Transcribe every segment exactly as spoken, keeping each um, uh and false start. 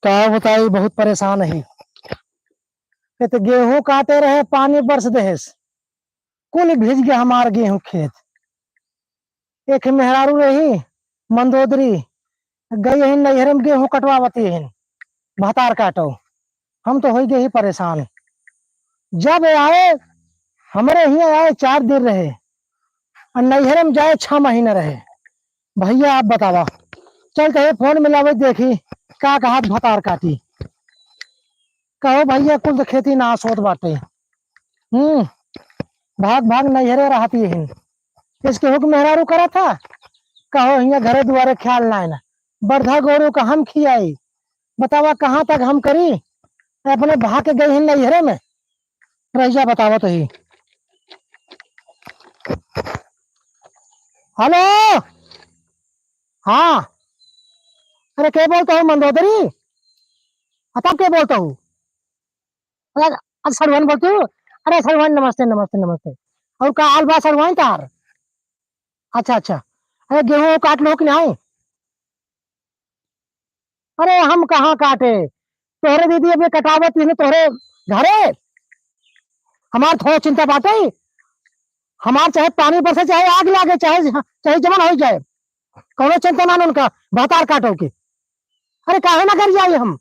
का बताई, बहुत परेशान ही। ये तो गेहूं काटे रहे, पानी बरस देहेस, कुल भीज गया हमार गेहूं खेत। एक मेहरारू रही मंदोदरी, गई ही नैहरे में गेहूं कटवावती ही, भतार काटो। हम तो होई गए ही परेशान। जब आए, हमरे हियां आए चार दिन रहे, और नैहरे में जाए छह महीना रहे। भैया आप बतावा, चल कहे फोन मिलावे, देखी का कहा भतार काटी। कहो भैया, कुल तो खेती नाश होत बाटे। हम्म, भाग भाग नैहरे रहती है। इसके हुक मेहरारू करा था, कहो हियां घरे दुआरे ख्याल ना है ना, बरधा गोरू का हम खियाई। बतावा कहाँ तक हम करी, अपने भाग के गई ही नैहरे में। रह जा बतावा तो ही। हेलो, हाँ, अरे के बोलता हूँ मंदोदरी? आ, तब के बोलता हूँ? अरे, अरे सड़ुआइन बोलती हूँ। अरे सड़ुआइन, नमस्ते, नमस्ते, नमस्ते। और का हाल बा सड़ुआइन तार? अच्छा, अच्छा। अरे गेहूं काट लो कि नहीं? अरे हम कहाँ काटे, तोहरे दीदी अभी कटावत ही तोहरे घरे। हमार थोड़ा चिंता बाटे, हमार चाहे पानी बरसे, चाहे आग लागे, चाहे, चाहे जवन हो जाए, कौनो चिंता ना उनका भतार काटो के। अरे काहे ना कर जाए हम?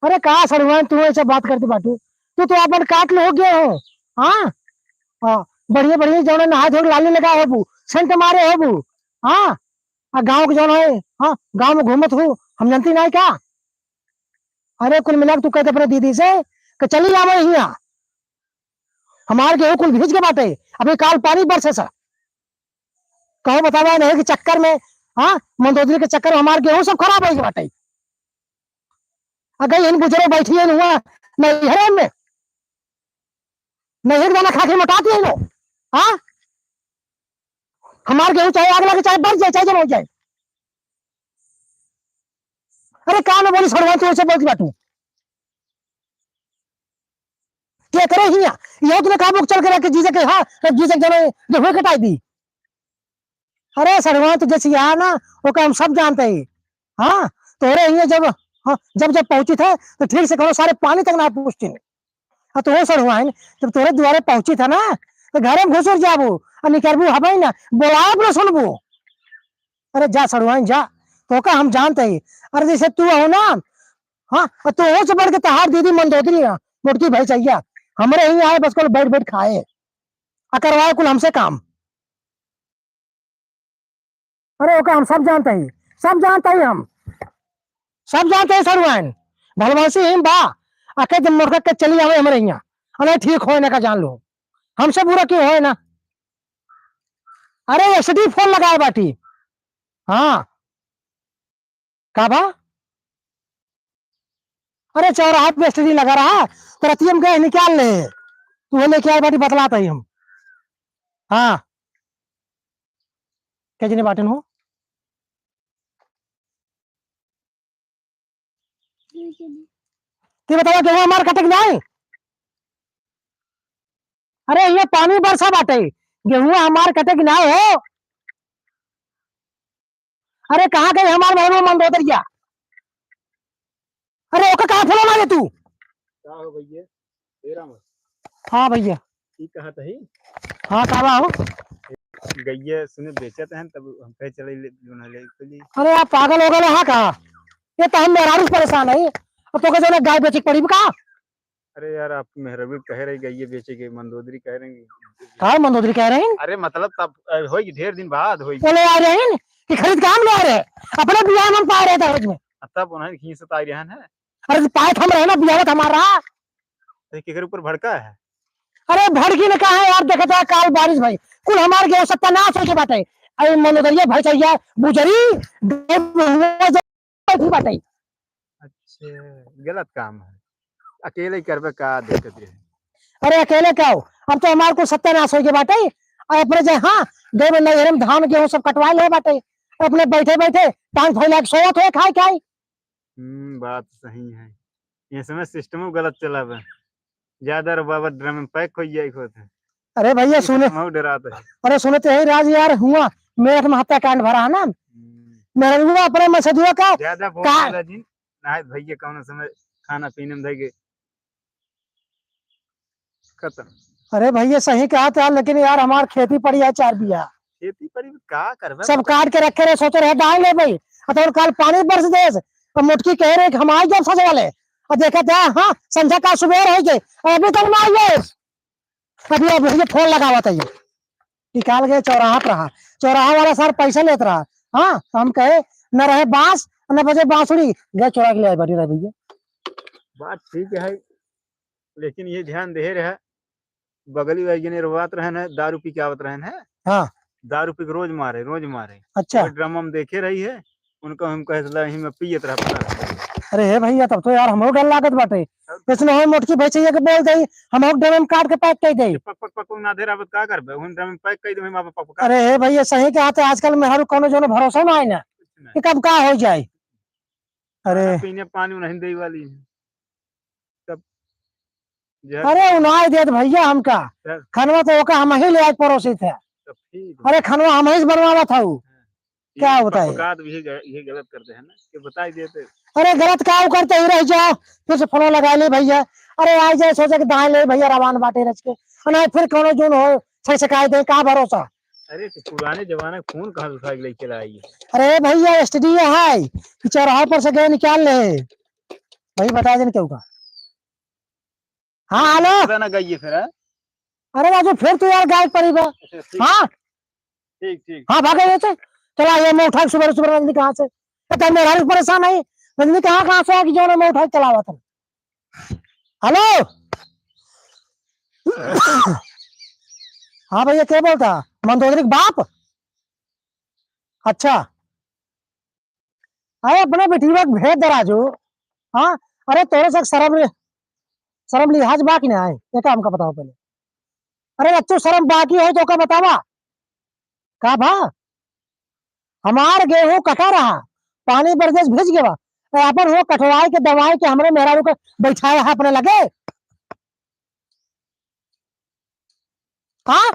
अरे का सड़ुआइन, तू ऐसे बात करती बाटू? तू तो अपन काट ले हो गए हो। हाँ, हाँ, बढ़िया बढ़िया जौन नहाए धोए लाली लगा होबू, सेंट मारे होबू। हाँ, आ गाँव के जौन है, हाँ, गाँव में घूमत हो, हम जानती नहीं का? अरे कुल मिला के तू कहते अपने दीदी से कि चली आवे हियाँ, हमार गेहूं कुल भीज के बाटे, अभी काल पानी बरसे सा। कहो बतावा नहीं के चक्कर में, हाँ, मंदोदरी के चक्कर में हमार गेहूं सब खराब हो गए बाटे। अगर इन बुजुर्ग बैठी है हुआ नैहरे में, नैहर के दाना खा के मोटाती है लो। हाँ, हमार गेहूं चाहे आग लगे, चाहे बढ़ जाए, चाहे जम हो जाए। अरे का में बोली सड़ुआइन, तू ऐसे बोलती बाटू? के करे हिया? यह तूने कहा बुक चल के रख के जीजे के, हाँ, जीजे के जमे गेहूं कटाई दी। अरे सड़ुआइन, तू जैसे यहाँ ना, ओका हम सब जानते ही। हाँ, तोरे हिया जब, हाँ, जब जब पहुँची थे तो ठीक से कहो, सारे पानी तक ना पूछती। आ तो सड़ुआइन, जब तोरे दुआरे पहुँची था ना, तो घरे में घुसुर जाबू, आ निकरबू हबई ना, बोलाए अपने सुनबू। अरे जा सड़ुआइन जा, तोका हम जानते ही। अरे जैसे तू हो ना, हाँ, और तोहो से बढ़ के तहार दीदी मंदोदरी है, मोटकी भैंसैया, हमरे ही आए बस कुल बैठ बैठ खाए, आ करवाए कुल हमसे काम। अरे ओका हम सब जानते ही, सब जानते ही हम, सब जानते ही सड़ुआइन, भलवासी ही बा, आके जब मोटका के चली आवे हमरे यहाँ, अरे ठीक होए ना का जान लो, हमसे बुरा क्यों होए ना। अरे एसडी फोन लगाए बाटी, हाँ, का बा? अरे चौराहा पे एसटीडी लगा रहा, तो रतिया में गए निकाल ले, तू लेके आए बाटी बतलात ही हम। हाँ, के जने बाटन हो? ती बतावा, गेहूं हमार कटे कि नाई? अरे ये पानी बरसा बाटे, गेहूं हमार कटे कि नाई हो? अरे कहाँ गए हमार बहनों मंदोदरिया? अरे ओका कहाँ फोन मारे तू? का हो भैया? ए राम। हाँ भैया। ई कहा तही? हाँ, का बा हो? गइया सुने बेचत हैं, तब हम कहे चले ले, जोन है ले, ले। अरे आप पागल हो गए हाँ का? ये तो हम मेहरारू से परेशान है, अब तो कहे गाय बेचे के पड़ी का? अरे यार, आप मेहरारू कह रही गइया बेचे के, मंदोदरी कह रही। का मंदोदरी कह रही? अरे मतलब तब, अ, होई ढेर दिन बाद होई। बोले आ रहे हैं कि खरीद के हम ले आ रहे हैं, अपने बियाह में हम पाए रहे दहेज में। तब उन्हें खींच सताई रहे हैं। अरे तो पाए थम रहे ना, बियाह थमा रहा। अरे केकर ऊपर भड़का है? अरे भड़की ने कहा है यार, देखत है काल बारिश भाई, कुल हमार गेहूं सत्यानाश हो के बाटे। अरे मनोदरिया भाई चाहिए बुजरी, गरीब हुआ जो बैठी बाटे। अच्छा, गलत काम है, अकेले ही करबे का दिक्कत रहे? अरे अकेले क्या हो, अब तो हमार कुल सत्यानाश हो के बाटे। और अपने जे हाँ, गए नैहरे में धान गेहूं सब कटवा ले बाटे, अपने बैठे बैठे टांग फैला के सोवत हो खाए खाए। हम्म, बात सही है। ये समय सिस्टम गलत चला बा। ज्यादा रो बाबा ड्रम में पैक हो जाए होत है। अरे भैया ये सुने, हम डरात है। अरे सुने तो यही राज यार हुआ, मेरठ में हत्याकांड भरा है ना। हम्म। मेहररुआ अपने मछरिया का ज्यादा बोल का? वाला जी, ना है भैया, कौनो समय खाना पीने में धइके खत्म। अरे भैया, सही कहा था, लेकिन यार, हमार खेती पड़ी है चार बीघा। खेती पड़ी में का करबे? सब काट के रखे रहे, सोचे रहे दाई लेबे, और तो काल पानी बरस देस, और मोटकी कहे रहे कि हम आई जब सजवाले, और देखा था, हाँ, संझा का सुबेर होइ गए, और अभी तक ना आइए। अभी अब भैया फोन लगावत है, ये निकाल के चौराहा पर रहा, चौराहा वाला सार पैसा लेत रहा। हाँ, तो हम कहे, न रहे बांस, न बजे बांसुरी, गए चोरा के ले आए बाटी रहे भैया। बात ठीक है, लेकिन ये ध्यान दे रहे, बगली वाले जने रोवात रहन है, दारू पी के आवत रहन है। हाँ। दारू पी के रोज मारे, रोज मारे। अच्छा। वो ड्रम हम देखे रही है, उनको हम कहे ला, "यहीं में पियत रहा, पड़ा रहा।" अरे हे भैया, तब तो यार हमरो डर लागत बाटे। तब? इसने हम मोटकी भैंसैया के बोल दे, हम ड्रम में काट के पैक कर दे। पक, पक, पक, पक, ना दे रहा, अब का करबे? उन ड्रम में पैक कर दे, हम आप पक, पक। अरे हे भैया, सही कहा थे, आजकल मेहरारू कौनो जोनो भरोसा ना है ना, कुछ नहीं। कि कब का हो जाए। अरे। खाना पीने पानी नहीं दे वाली है। तब जहर अरे, उनाई देत भैया हमका। जहर। खनवा तो ओका हम ही ले आज परोसित है। तब ठीक है। अरे, खनवा हम ही से बनवावत हऊ। हाँ। क्या ये बताए? पकपकात भी यही ग-, यही गलत करते हैं ना, कि बताई देते। अरे, गलत का वो करते ही रह जाओ, फिर से फोन लगा ले भैया। अरे, आई जाए, सोचे कि दाई ले भैया, रवान बाटे रच के। नहीं, फिर कौनो जोन हो, छकछकाए दे, का भरोसा? अरे, तो पुराने जमाने के फोन कहाँ से उठा के लेके चला आई? अरे भैया, एसटीडी है, कि चौराहा पर से गए निकाल ले। वही बता देन केहू का। हाँ, हेलो। पता ना गइए फिर, हाँ? अरे राजू, फिर तू यार गायब पड़ी बा। अच्छा, ठीक। हाँ? ठीक, ठीक। हाँ, भागे ये से। चला, ये मैं उठा के सुबह, सुबह रजनी कहाँ से? ए, तब मेहरारू परेशान है। रजनी कहाँ, कहाँ से आ कि जो ना मैं उठा के चलावत हूँ। हेलो। हाँ भैया, के बोलता? मंदोदरी के बाप? अच्छा। अरे अपने बेटिया के भेज दे राजू। हाँ, अरे तोरे से शर्म, शर्म लिहाज बा कि ना है? ये का हमका बताओ पहले। अरे रच्चू, शर्म बाकी है तो का बतावा? का भा? हमार गेहूं कटा रहा, पानी बरदेस भीज गवा। अरे अपन हो कटवाई के दवाई के हमरे मेहरारू के बैठाया है अपने लगे। हाँ?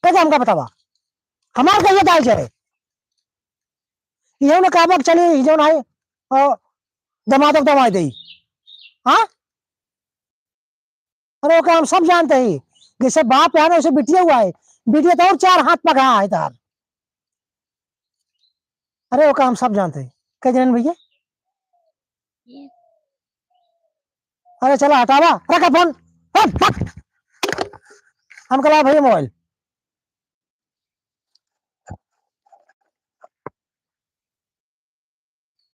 कैसे हमका बतावा? हमार कहिए दाई जाए। ये ना कहबा कि चली, ये जो ना है, और दमादक दवाई देई। हाँ? अरे ओका हम सब जानते ही, जैसे बाप है ना, वैसे बिटिया हुआ है। बिटिया तो और चार हाथ पगहा है तार। अरे ओका हम सब जानते ही। कह जन भैया? अरे चला हटावा, रखा फोन। हट, हट। हम कला भैया मोबाइल।